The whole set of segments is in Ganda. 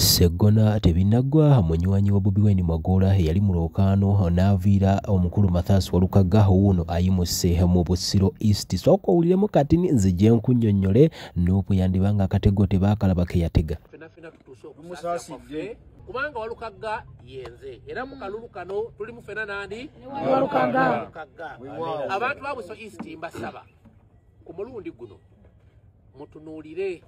Sseggona tebinaggwa munywanyi wa Bobi Wine Magoola eyali mu lwokaano n'aviira omukulu Mathias Walukagga wuuno ayimuse mu Busiro East. Sooka owuliremu katini nzije nkunnyonnyole n'oku yandibanga akatego tebaakalaba ke yatega. Musaasire kubanga Walukagga yenze era mu kalulu kano tuli mu ffena nandi Walukagga. Abantu ba Busiro East mbasaba ku mulundi guno mutunuulire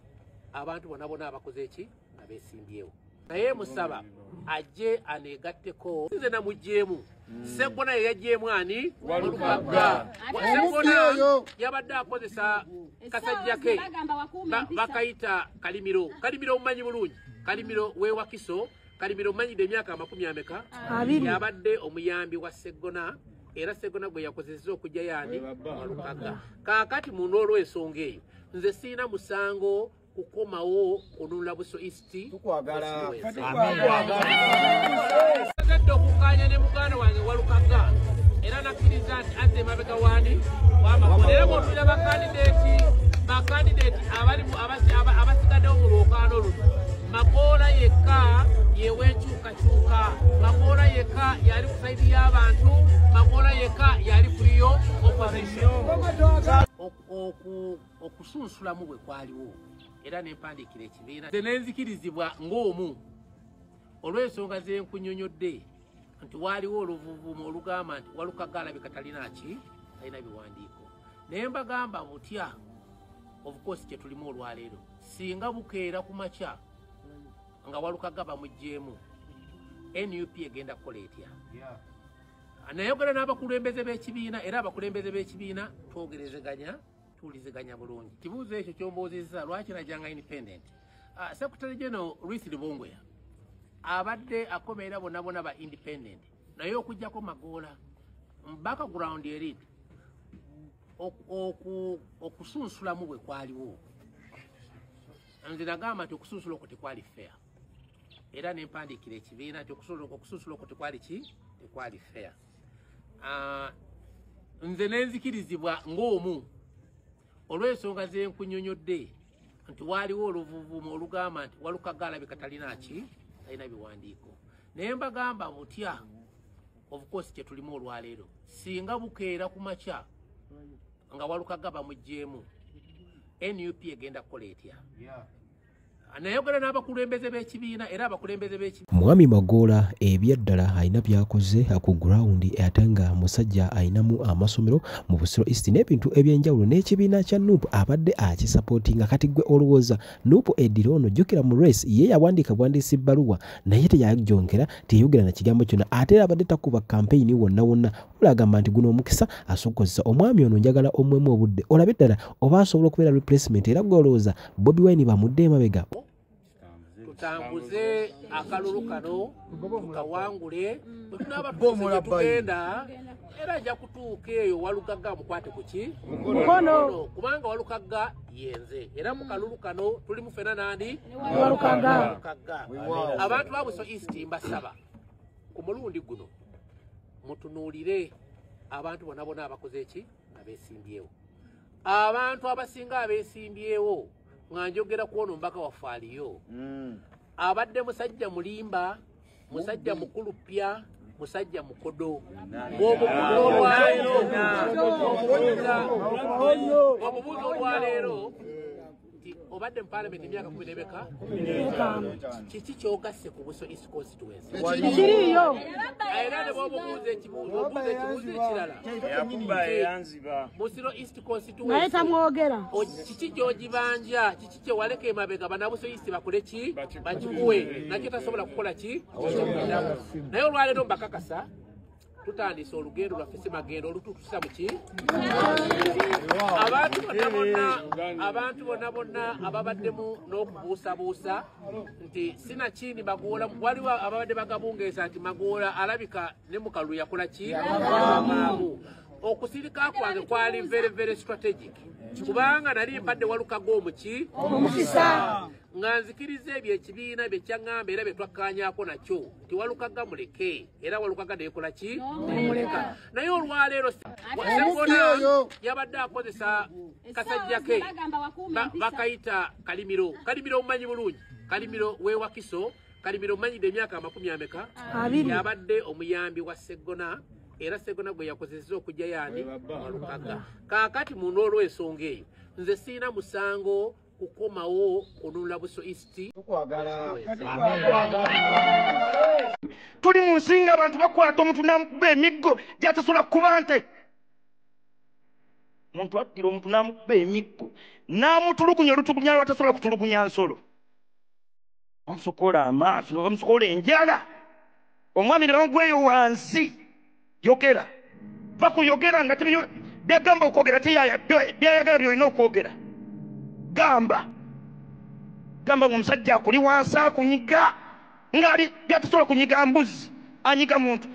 abantu bonna bonna abakoze eki abeesimbyewo, naye musaba ajje aneegatteko. Nze namuggyemu Sseggona ye yaggyemu ani? Walukagga. Sseggona yabadde akozesa kasajja ke bakayita Kalimiro. Kalimiro omumanyi bulungi, Kalimiro w'e Wakiso. Kalimiro omumanyidde emyaka 20. Yabadde omuyambi wa Sseggona era Sseggona gwe yakozesezza okujja yaani? Walukagga. Kaakati muno olw'ensonga eyo nze siina musango kukomawo kununula Busiro East. Tukwagala. Gadde okukkaanya ne muganda wange Walukagga era nakkiriza nti azze emabega waani w'Amagola. Era bw'otuulira bakandideeti abasigaddewo mu lwokaano luno, Magoola yekka yewenkyukakyuka, Magoola yekka yali ku sayidi y'abantu, Magoola yekka yali kuliyo opposition. Okusunsulamu bwe kwaliwo era nempandiikira ekibiina nze nenzikirizibwa ng'omu olw'ensonga ze nkunnyonnyodde nti waaliwo oluvuvumo olugamba nti Walukagga alabika talina ki, talina biwandiiko. Naye mbagamba butya, of course kye tulimu olwaleero, singa bukeera ku makya nga Walukagga bamuggyeemu, NUP egenda kukola etya? Nayogera n'abakulembeze b'ekibiina era abakulembeze b'ekibiina twogerezeganya, tuwuliziganya bulungi. Kibuuzo ekyo ky'ombuuzizza lwaki najjanga independent. Secretary General Ruth Lubongoya abadde akomeera bonna bonna ba independent, naye okuggyako Magoola background eri okusunsulamu bwe kwaliwo, nze nagamba nti okusunsula okwo tekwali fair era nempandiikira ekibiina nti okusunsula okwo tekwali ki, tekwali fair. Nze nenzikirizibwa ng'omu olw'ensonga ze nkunnyonnyodde nti waaliwo oluvuvumo olugamba nti Walukagga alabika talina ki, talina biwandiiko. Naye mbagamba butya, of course kye tulimu olwaleero, singa bukeera ku makya nga Walukagga bamuggyeemu, NUP egenda kukola etya? Nayogera n'abakulembeze b'ekibiina era abakulembeze b'ekibiina. Mwami Magoola ebyaddala alina by'akoze ku ground ate nga musajja alinamu amasomero mu Busiro East n'ebintu ebyenjawulo n'ekibiina kya NUP abadde akisapootinga. Kati gwe olowooza NUP eddira ono, jjukira mu race ye yawandiika bwandiisi bbaluwa naye teyajjonkera, teyayogera na kigambo kyonna, ate era abadde takuba kampeyini wonna wonna. Wabula agamba nti guno omukisa asokozesa omwami ono, njagala omwemu obudde olabe ddala oba asobola okubeera replacement. Era gwe olowooza Bobi Wine bamudde emabega? Tutambuze akalulu kano tukawangule, bwe tunaaba tutuuse tugenda era ajja kutuuka eyo Walukagga amukwate ku ki? Mukono. Kubanga Walukagga yenze era mu kalulu kano tuli mu ffena nandi Walukagga. Abantu ba Busiro East mbasaba ku mulundi guno mutunuulire abantu bonna bonna abakoze eki abeesimbyewo. Abantu abasinga abeesimbyewo nga njogera ku ono omubaka waffe aliyo, abadde musajja mulimba, musajja mukulu pya, musajja mukodo. Bw'omubuuza olwaleero nti obadde mu paalamenti emyaka 15, kiki ky'ogasse ku Busiro East constituency? Tekiriiyo. Era ne bw'omubuuza ekibuuzo ekirala, Busiro East constituency naye tamwogera, kiki gy'ogibanja, kiki kye waleka emabega bannaBusiro East bakole ki, bakikuwe, nakyo tasobola kukola ki. Naye olwaleero mbakakasa tutandise olugendo lwaffe si magendo olututusa mu ki. Abantu bonna bonna ababaddemu n'okubuusabuusa nti sinakindi Magoola, waliwo ababadde bagabungeesa nti Magoola alabika ne mu kalulu yakola ki, yavaamu. Okusirika kwange kwali very very strategic kubanga nali mpadde Walukagga omuki omukisa nga nzikiriza ebyo ekibiina bye kyaŋŋamba era bye twakkaanyaako nakyo nti Walukagga muleke, era Walukagga neekola ki, nemuleka. Naye olwaleero Sseggona yabadde akozesa kasajja ke bakayita Kalimiro. Kalimiro omumanyi bulungi, Kalimiro w'e Wakiso. Kalimiro manyidde emyaka 20 yabadde omuyambi wa Sseggona, era Sseggona gwe yakozesezza okujja yani Walukagga. Kaakati muno olw'ensonga eyo nze siina musango kukomawo kununula Buso East. Tuli mu nsi nga abantu bakwata omuntu n'amukuba emiggo gy'atasobola kukuba nte. Omuntu addira omuntu n'amukuba emiggo n'amutulugunya olutulugunya lw'atasobola kutulugunya nsolo. Bamusokola amaaso, bamusokola enjala. Omwami ne bamugweyo wansi. Yogera. Bakuyogera nga byagamba okwogera byayagala by'olina okwogera. Gamba. Gamba ng'omusajja akuli wansi akunyiga. Ng'ali byatasobola kunyiga mbuzi, anyiga muntu.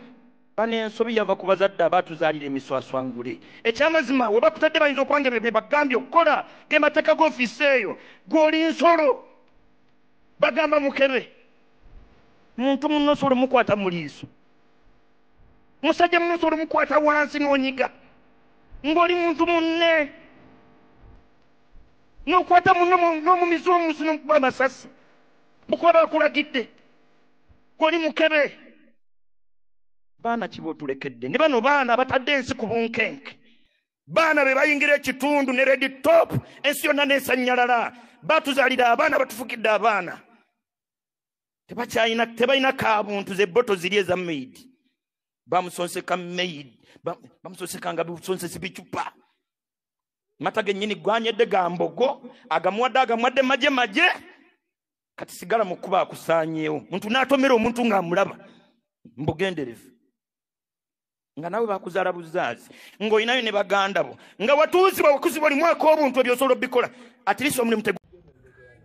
Bano ensobi yava ku bazadde abaatuzaalira emiswaswangule. Ekyamazima we bakutadde bayinza okuba nga bye bagambye okukola ge mateeka g'ofiisi eyo. Gw'oli nsolo. Bagamba mukebe. Muntu munno osobola omukwata mu liiso. Musajja munno osobola omukwata wansi n'onyiga. Ng'oli muntu munne. N'okwata munno n'omumiza omusi n'omukuba amasasi. Mukuba bakulagidde. Gw'oli mukebe. Baana ki b'otulekedde? Ne bano baana batadde ensi ku bunkenke. Baana be bayingira ekitundu ne red top, ensi yonna n'esannyalala. Batuzaalira abaana, batufukidde abaana. Tebakyalina, tebalina kabuntu ze boto ziri eza maid. Bamusonseka maid, bamusonseka nga busonsesi bicupa. Mata gennyini gwanyedde ga mbogo, agamuwadde maje maje. Kati sigala mu kkubo akusaanyeewo. Muntu n'atomera omuntu ng'amulaba. Mbugenderevu. Nga nawe bakuzaala buzaazi, ng'olinayo ne baganda bo, nga watuuzibwa wakuzibwa oli mwaka obuntu ebyosobola obikola. At least omulimu tegu.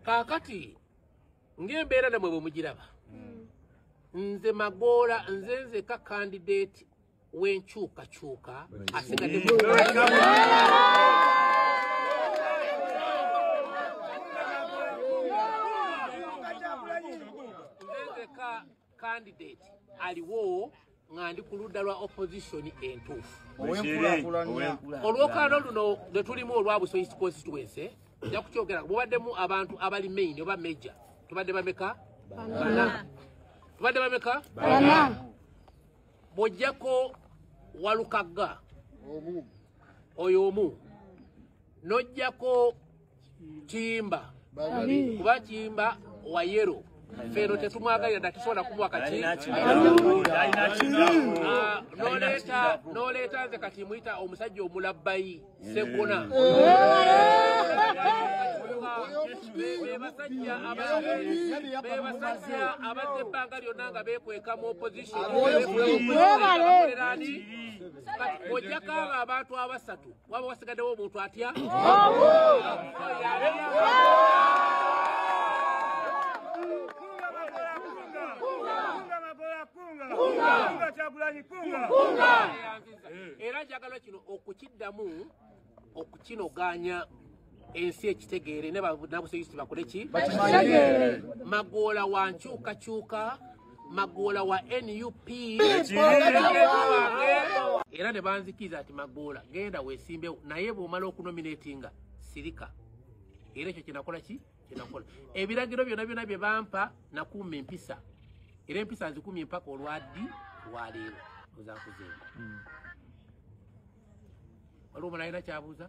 Kaakati ng'embeera nammwe bwe mugiraba, nze Magoola nze nzeka candidate w'enkyukakyuka asigadde mu nze nzeka candidate aliwo nga ndi ku ludda lwa opposition entuufu. Olwokaano luno lwe tulimu olwa Buso East constituency, nja kukyogera mubaddemu abantu abali main oba major. Tubadde bameka? Bana. Tubadde bameka? Bana. Bw'oggyako Walukagga oyo omu, n'oggyako Kimba, kuba Kimba wa yellow. Feno tetumwagalira dda tusobola kumuwa kaki. N'oleeta nze kati muyita omusajja omulabbayi Sseggona. Be basajja abazze ebbanga lyonna nga beekweka mu opposition. Bw'oggyako abo abantu abasatu, waba wasigaddewo omuntu atya? Era njagala kino okukiddamu okukinoganya ensi ekitegeere ne Buso East bakole ki? Magoola wa nkyukakyuka, Magoola wa NUP. Era ne banzikiza ati Magoola genda weesimbewo, naye bw'omala okunominatinga sirika. Era ekyo kyenakola ki? Kyenakola. Ebiragiro byonna byonna bye bampa nakuuma empisa. Era empisa nzikumye mpaka olwaddi lwaleero ozankuzeeko. Waliwo omulala alina kyabuuza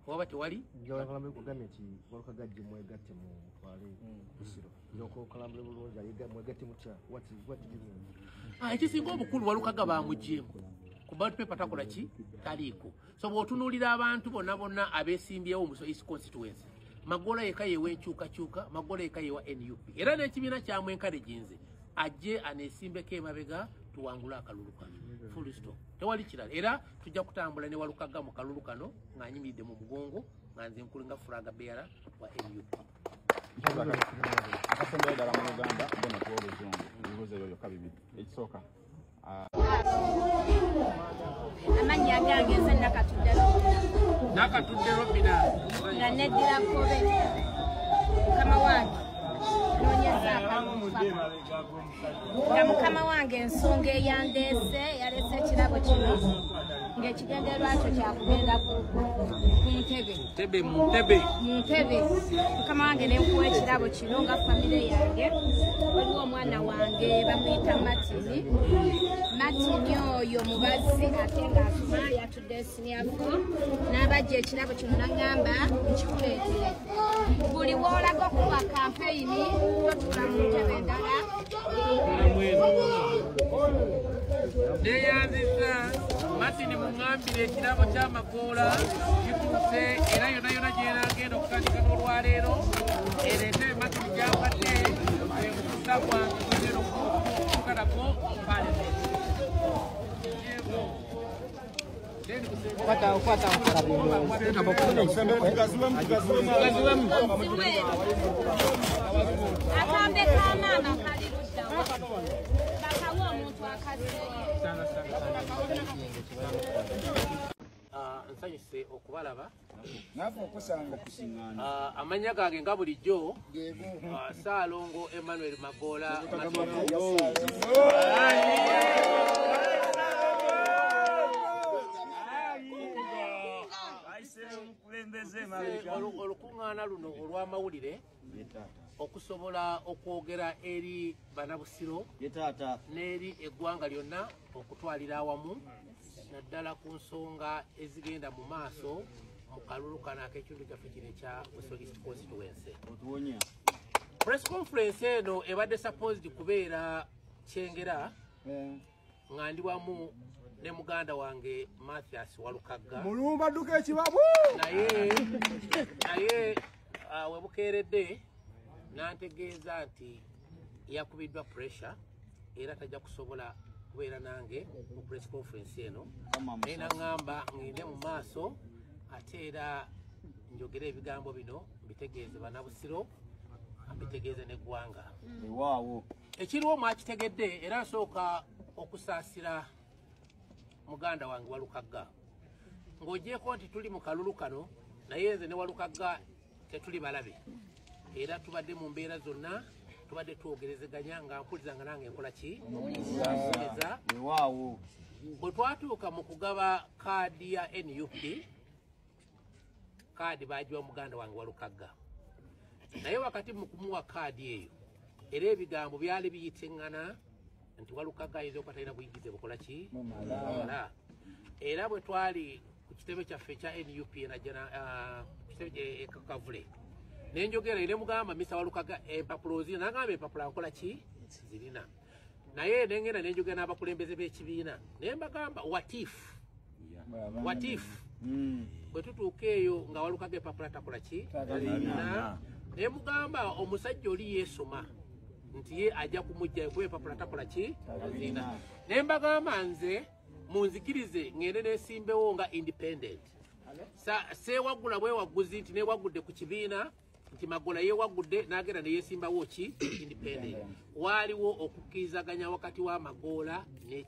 oba tewali? Kugambye nti Walukagga mwegatte mutwale Busiro. Ekisinga obukulu Walukagga bamugyemu. Ku ballot paper takola ki? Taliiko. So bw'otunuulira abantu bonna bonna abeesimbyewo mu Buso East constituency, Magoola yekka yewa enkyukakyuka, Magoola yekka yewa NUP. Era n'ekibiina kyamwenkalejinze ajje aneesimbeko emabega tuwangule akalulu kano. Full stop. Tewali kirala. Era tujja kutambula ne Walukagga mu kalulu kano nga nyimiridde mu mugongo nga nze nkulu nga flag bearer wa NUP. Akasembayo ddala mu Luganda bona kuwa Oluzungu. Ebibuuzo ebyo byokka bibiri. Ekisooka. Amannya gange nze Nakatudde Robina. Nakatudde Robina. Nga neddira Nkobe. Mukama wange noonyeza akalulu. Nga mukama wange ensonga eyandeese yaleese ekirabo kino ng'ekigendererwa kyo kyakugenda ku ntebe. Mu ntebe. Mu ntebe. Mukama wange ne nkuwa ekirabo kino nga famire yange. Waliwo omwana wange. wange bamuyita Martin. Martin oyo mubazi ate ng'asoma yatudde senior four n'abajja ekirabo kino n'aŋŋamba nkikuleetere. Buli w'olaga okuwa kampeyini totuula mu ntebe endala. Neeyanzizza Martin muŋŋambire ekirabo ky'amakoola kituuse era yonna yonna gy'eraagenda okutandika n'olwaleero ereete Martin gy'ampadde omukusa gwange gwegenda okutuuka nagwo mu paalamenti. Akambe ka maama kali luddawa bakawa omuntu akazeeyo. Nsanyuse okubalaba amannya gange nga bulijjo Ssaalongo Emmanuel Magoola olukuŋŋaana luno olw'amawulire okusobola okwogera eri bannabusiro n'eri eggwanga lyonna okutwalira awamu naddala ku nsonga ezigenda mu maaso mu kalulu kano ak'ekitundu kyaffe kino ekya Busiro East Constituency. Press conference eno ebadde supposed kubeera Kyengera nga ndi wamu ne muganda wange Mathias Walukagga mulumba dduka ekibabu naye we bukeeredde n'antegeeza nti yakubiddwa pressure era tajja kusobola kubeera nange mu press conference eno naye n'aŋŋamba ngende mu maaso ate era njogere ebigambo bino mbitegeeze bannabusiro mbitegeeze n'eggwanga. Ekiriwo mwakitegedde era nsooka okusaasira muganda wange Walukagga ng'ogyeko nti tuli mu kalulu kano naye nze ne Walukagga tetuli balabe era tubadde mu mbeera zonna tubadde twogerezeganya nga mpulizanga nange nkola ki mpuliriza. Bwe twatuuka mu kugaba kaadi ya NUP, kaadi baagiwa muganda wange Walukagga naye wakati mu kumuwa kaadi eyo era ebigambo byali biyitiŋŋana nti Walukagga ayinza okuba talina buyigize bukola ki mumala. Era bwe twali ku kitebe kyaffe ekya NUP kitebe Kavule nenjogera ne mugamba Mr. Walukagga empapula ozirina, n'agamba empapula nkola ki zirina, naye nengenda nenjogera n'abakulembeze b'ekibiina naye mbagamba watifu bwe tutuuka eyo nga Walukagga empapula takola ki talina, naye mugamba omusajja oli yeesoma nti ye ajja kumujjayo kuba empapula takola ki talina, naye mbagamba nze munzikirize ngende neesimbewo nga independent. Seewaggula bwewagguzi nti neewaggudde ku kibiina nti Magoola yeewaggudde n'agenda ne yeesimbawo ki independent. Waaliwo okukkirizaganya wakati wa Magoola n'ekibiina.